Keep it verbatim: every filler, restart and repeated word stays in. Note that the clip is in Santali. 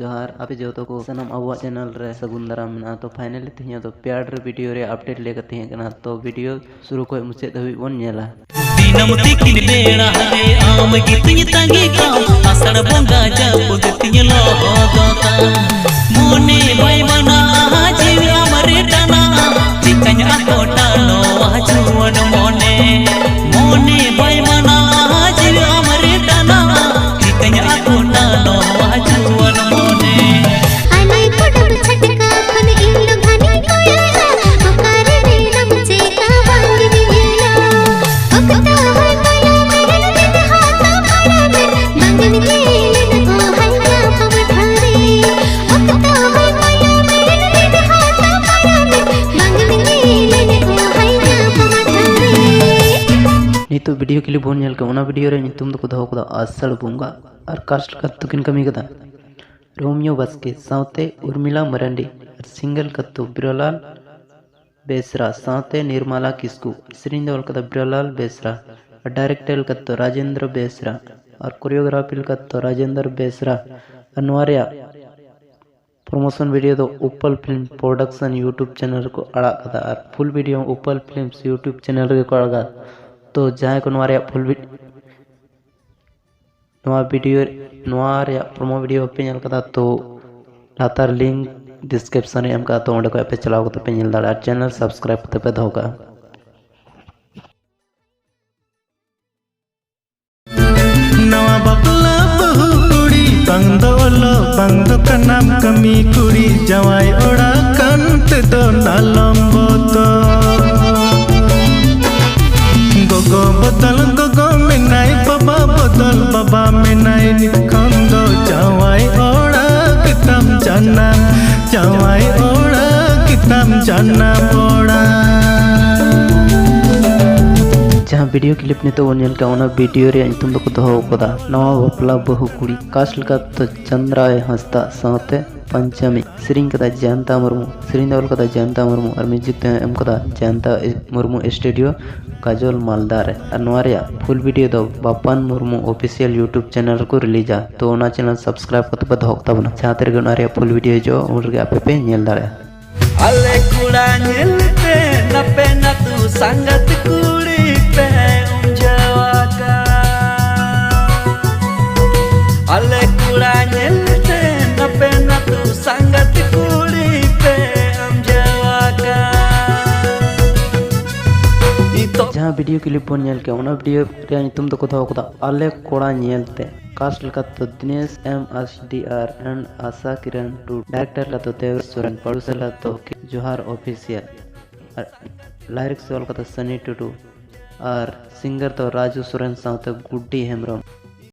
ᱡᱚᱦᱟᱨ ᱟᱯᱮ ᱡᱚᱛᱚ ᱠᱚ ᱥᱟᱱᱟᱢ ᱟᱵᱚᱣᱟᱜ channel ᱨᱮ ᱥᱟᱹᱜᱩᱱ ᱫᱟᱨᱟᱢ ᱢᱮᱱᱟᱜᱼᱟ᱾ ᱛᱚ finally ᱛᱮᱦᱮᱧ ᱫᱚ ᱯᱮᱭᱟᱰ ᱨᱮ video ᱨᱮᱭᱟᱜ update ᱞᱟᱹᱭ ᱠᱟᱛᱮ ᱦᱮᱡ ᱠᱟᱱᱟ᱾ ᱛᱚ video ᱥᱩᱨᱩ ᱠᱷᱚᱱ ᱢᱩᱪᱟᱹᱫ ᱫᱷᱟᱹᱵᱤᱡ ᱵᱚᱱ ᱧᱮᱞᱟ᱾ ᱫᱤᱱᱟᱹᱢ ᱛᱤᱠᱤᱱ ᱵᱮᱲᱟ ᱨᱮ ᱟᱢ ᱜᱮ ᱛᱤᱧ ᱛᱟᱺᱜᱤ ᱠᱟᱢ, ᱟᱥᱟᱲ ᱵᱚᱸᱜᱟ ᱡᱟᱹᱯᱩᱫ ᱛᱤᱧ ᱞᱚᱦᱚᱫᱚᱜ ᱠᱟᱱ᱾ ᱢᱚᱱᱮ ᱵᱟᱭ ᱢᱟᱱᱟ, ᱡᱤᱣᱤ ᱟᱢ ᱨᱮ ᱴᱟᱱᱟ, ᱪᱤᱠᱟᱹᱧ ᱟᱠᱚᱴᱟ ᱱᱚᱣᱟ ᱡᱩᱣᱟᱹᱱ ᱢᱚᱱᱮ᱾ ᱢᱚᱱᱮ ᱵᱟᱭ ᱢᱟᱱᱟ, ᱡᱤᱣᱤ ᱟᱢ ᱨᱮ ᱴᱟᱱᱟ, ᱪᱤᱠᱟᱹᱧ ᱟᱠᱚᱴᱟ ᱱᱚᱣᱟ ᱡᱩᱣᱟᱹᱱ ᱢᱚᱱᱮ᱾ ᱟᱞᱮ ᱠᱚᱰᱚᱨ ᱪᱷᱟᱴᱠᱟ ᱠᱷᱚᱱ ᱤᱧ ᱫᱚ ᱜᱷᱟᱱᱮ ᱠᱚᱭᱚᱜᱟ, ᱚᱠᱟᱨᱮ ᱢᱮᱱᱟᱢ ᱪᱮᱫ ᱵᱟᱝ ᱜᱮᱧ ᱧᱮᱞᱟ᱾ ᱚᱠᱛᱚ ᱦᱚᱸᱭ ᱠᱚᱭᱚᱜ ᱢᱮ, ᱢᱮᱫ ᱦᱟᱛᱟᱣ ᱯᱟᱲᱟᱜ ᱢᱮ, ᱵᱟᱝ ᱜᱮᱧ ᱧᱮᱞ ᱱᱚᱜᱼᱚ ᱦᱟᱭ ᱧᱟᱯᱟᱢ ᱴᱷᱟᱶ ᱨᱮ᱾ ᱚᱠᱛᱚ ᱦᱚᱸᱭ ᱠᱚᱭᱚᱜ ᱢᱮ, ᱢᱮᱫ ᱦᱟᱛᱟᱣ ᱯᱟᱲᱟᱜ ᱢᱮ, ᱵᱟᱝ ᱜᱮᱧ ᱧᱮᱞ ᱱᱚᱜᱼᱚ ᱦᱟᱭ ᱧᱟᱯᱟᱢ ᱴᱷᱟᱶ ᱨᱮ᱾ ᱱᱤᱛᱚᱜ video clip ᱵᱚᱱ ᱧᱮᱞ ᱠᱮᱫᱟ, ᱚᱱᱟ video ᱨᱮ ᱧᱩᱛᱩᱢ ᱫᱚᱠᱚ ᱫᱚᱦᱚ ᱠᱟᱫᱟ ᱟᱥᱟᱲ ᱵᱚᱸᱜᱟ᱾ ᱟᱨ cast ᱞᱮᱠᱟ ᱛᱮᱠᱤᱱ ᱠᱟᱹᱢᱤ ᱠᱟᱫᱟ ᱨᱳᱢᱤᱭᱳ ᱵᱟᱥᱠᱮ ᱥᱟᱶᱛᱮ ᱩᱨᱢᱤᱞᱟ ᱢᱟᱨᱟᱱᱰᱤ, ᱟᱨ single ᱠᱟᱛᱩ ᱵᱤᱨᱚᱞᱟᱞ ᱵᱮᱥᱨᱟ ᱥᱟᱶᱛᱮ ᱱᱤᱨᱢᱟᱞᱟ ᱠᱤᱥᱠᱩ᱾ ᱥᱮᱨᱮᱧ ᱫᱚ ᱚᱞ ᱠᱟᱫᱟ ᱵᱤᱨᱚᱞᱟᱞ ᱵᱮᱥᱨᱟ, ᱟᱨ director ᱞᱮᱠᱟᱛᱮ ᱨᱟᱡᱮᱱᱫᱨᱚ ᱵᱮᱥᱨᱟ, ᱟᱨ choreography ᱞᱮᱠᱟᱛᱮ ᱨᱟᱡᱮᱱᱫᱨᱚ ᱵᱮᱥᱨᱟ᱾ ᱟᱨ ᱱᱚᱣᱟ ᱨᱮᱭᱟᱜ promotion video ᱫᱚ ᱩᱯᱟᱞ Film Production YouTube channel ᱨᱮᱠᱚ ᱟᱲᱟᱜ ᱠᱟᱫᱟ, ᱟᱨ full video ᱦᱚᱸ ᱩᱯᱟᱞ Films YouTube channel ᱨᱮᱜᱮ ᱠᱚ ᱟᱲᱟᱜᱟ᱾ ᱛᱚ ᱡᱟᱦᱟᱸᱭ ᱠᱚ ᱱᱚᱣᱟ ᱨᱮᱭᱟᱜ full vi-, ᱱᱚᱣᱟ video, ᱱᱚᱣᱟ ᱨᱮᱭᱟᱜ promo video ᱵᱟᱯᱮ ᱧᱮᱞ ᱠᱟᱫᱟ, ᱛᱚ ᱞᱟᱛᱟᱨ link description ᱨᱮ ᱮᱢ ᱠᱟᱜᱼᱟ, ᱛᱚ ᱚᱸᱰᱮ ᱠᱷᱚᱱ ᱯᱮ ᱪᱟᱞᱟᱣ ᱠᱟᱛᱮ ᱯᱮ ᱧᱮᱞ ᱫᱟᱲᱮᱭᱟᱜᱼᱟ, channel subscribe ᱠᱟᱛᱮ ᱯᱮ ᱫᱚᱦᱚ ᱠᱟᱜᱼᱟ᱾ ᱱᱟᱣᱟ ᱵᱟᱯᱞᱟ ᱵᱟᱹᱦᱩ ᱠᱩᱲᱤ, ᱵᱟᱝ ᱫᱚ ᱚᱞᱚᱜ, ᱵᱟᱝ ᱫᱚ ᱠᱟᱱᱟᱢ ᱠᱟᱹᱢᱤ ᱠᱩᱲᱤ, ᱡᱟᱶᱟᱭ ᱚᱲᱟᱜ ᱠᱟᱱ ᱛᱮᱫᱚ ᱱᱟᱞᱚᱢ ᱵᱚᱛᱚᱨ᱾ ᱜᱚᱜᱚ ᱵᱚᱫᱚᱞ ᱜᱚᱜᱚ ᱢᱮᱱᱟᱭ, ᱵᱟᱵᱟ ᱵᱚᱫᱚᱞ ᱵᱟᱵᱟ ᱢᱮᱱᱟᱭ, ᱱᱤᱛ ᱠᱷᱚᱱ ᱫᱚ ᱡᱟᱶᱟᱭ ᱚᱲᱟᱜ ᱜᱮᱛᱟᱢ ᱡᱟᱱᱟᱢ, ᱡᱟᱶᱟᱭ ᱚᱲᱟᱜ ᱜᱮᱛᱟᱢ ᱡᱟᱱᱟᱢ ᱚᱲᱟᱜ᱾ ᱡᱟᱦᱟᱸ video clip ᱱᱤᱛᱚᱜ ᱵᱚᱱ ᱧᱮᱞ ᱠᱮᱫᱟ, ᱚᱱᱟ video ᱨᱮᱭᱟᱜ ᱧᱩᱛᱩᱢ ᱫᱚᱠᱚ ᱫᱚᱦᱚ ᱟᱠᱟᱫᱟ ᱱᱟᱣᱟ ᱵᱟᱯᱞᱟ ᱵᱟᱹᱦᱩ ᱠᱩᱲᱤ᱾ Cast ᱞᱮᱠᱟᱛᱮ ᱪᱚᱱᱫᱨᱟᱭ ᱦᱟᱸᱥᱫᱟ ᱥᱟᱶᱛᱮ ᱯᱟᱧᱪᱟᱢᱤ, ᱥᱮᱨᱮᱧ ᱠᱟᱫᱟ ᱡᱚᱭᱚᱱᱛᱟ ᱢᱩᱨᱢᱩ, ᱥᱮᱨᱮᱧ ᱫᱚ ᱚᱞ ᱠᱟᱫᱟ ᱡᱚᱭᱚᱱᱛᱟ ᱢᱩᱨᱢᱩ ᱟᱨ ᱢᱤᱭᱩᱡᱤᱠ ᱫᱚ ᱮᱢ ᱠᱟᱫᱟ ᱡᱚᱭᱚᱱᱛᱟ ᱢᱩᱨᱢᱩ ᱥᱴᱩᱰᱤᱭᱳ ᱠᱟᱡᱚᱞ ᱢᱟᱞᱫᱟ ᱨᱮ᱾ ᱟᱨ ᱱᱚᱣᱟ ᱨᱮᱭᱟᱜ ᱯᱷᱩᱞ ᱵᱷᱤᱰᱤᱭᱳ ᱫᱚ ᱵᱟᱯᱟᱱ ᱢᱩᱨᱢᱩ ᱚᱯᱷᱤᱥᱤᱭᱟᱞ ᱭᱩᱴᱩᱵᱽ ᱪᱮᱱᱮᱞ ᱨᱮᱠᱚ ᱨᱤᱞᱤᱡᱟ, ᱛᱚ ᱚᱱᱟ ᱪᱮᱱᱮᱞ ᱥᱟᱵᱥᱠᱨᱟᱭᱤᱵ ᱠᱟᱛᱮ ᱯᱮ ᱫᱚᱦᱚ ᱠᱟᱛᱟ ᱵᱚᱱᱟ, ᱡᱟᱦᱟᱸ ᱛᱤ ᱨᱮᱜᱮ ᱚᱱᱟ ᱨᱮᱭᱟᱜ ᱯᱷᱩᱞ ᱵᱷᱤᱰᱤᱭᱳ ᱦᱤᱡᱩᱜᱼᱟ ᱩᱱ ᱨᱮᱜᱮ ᱟᱯᱮ ᱯᱮ ᱧᱮᱞ ᱫᱟᱲᱮᱭᱟᱜᱼᱟ᱾ ᱟᱞᱮ ᱠᱚᱲᱟ ᱧᱮᱞ ᱛᱮ ᱱᱟᱯᱮ ᱱᱟᱛᱩ ᱥᱟᱸᱜᱟᱛ ᱠᱩᱲᱤ ᱯᱮ ᱩᱢᱡᱟᱣᱟᱠᱟ᱾ ᱟᱞᱮ ᱠᱚᱲᱟ ᱧᱮᱞ ᱛᱮ ᱱᱟᱯᱮ ᱱᱟᱛᱩ ᱥᱟᱸᱜᱟᱛ ᱠᱩᱲᱤ ᱯᱮ ᱩᱢᱡᱟᱣᱟᱠᱟ᱾ ᱱᱤᱛᱚᱜ ᱡᱟᱦᱟᱸ ᱵᱷᱤᱰᱤᱭᱳ ᱠᱞᱤᱯ ᱵᱚᱱ ᱧᱮᱞ ᱠᱮᱫ, ᱚᱱᱟ ᱵᱷᱤᱰᱤᱭᱳ ᱨᱮᱭᱟᱜ ᱧᱩᱛᱩᱢ ᱫᱚᱠᱚ ᱫᱚᱦᱚ ᱠᱟᱫᱟ ᱟᱞᱮ ᱠᱚᱲᱟ ᱧᱮᱞ ᱛᱮ᱾ ᱠᱟᱥᱴ ᱞᱮᱠᱟᱛᱮ ᱫᱤᱱᱮᱥ ᱮᱢ ᱟᱥᱰᱤ ᱟᱨ and Asha Kiran Tudu, director ᱞᱮᱠᱟᱛᱮ ᱫᱮᱣ ᱥᱚᱨᱮᱱ, ᱯᱨᱚᱰᱭᱩᱥᱟᱨ ᱞᱮᱠᱟᱛᱮ ᱡᱚᱦᱟᱨ ᱚᱯᱷᱤᱥᱤᱭᱟᱞ, ᱟᱨ ᱞᱟᱭᱨᱤᱠᱥ ᱚᱞ ᱠᱟᱛᱮ ᱥᱟᱱᱤ ᱴᱩᱰᱩ, ᱟᱨ ᱥᱤᱝᱜᱟᱨ ᱫᱚ ᱨᱟᱡᱩ ᱥᱚᱨᱮᱱ ᱥᱟᱶᱛᱮ ᱜᱩᱰᱰᱤ ᱦᱮᱢᱵᱨᱚᱢ᱾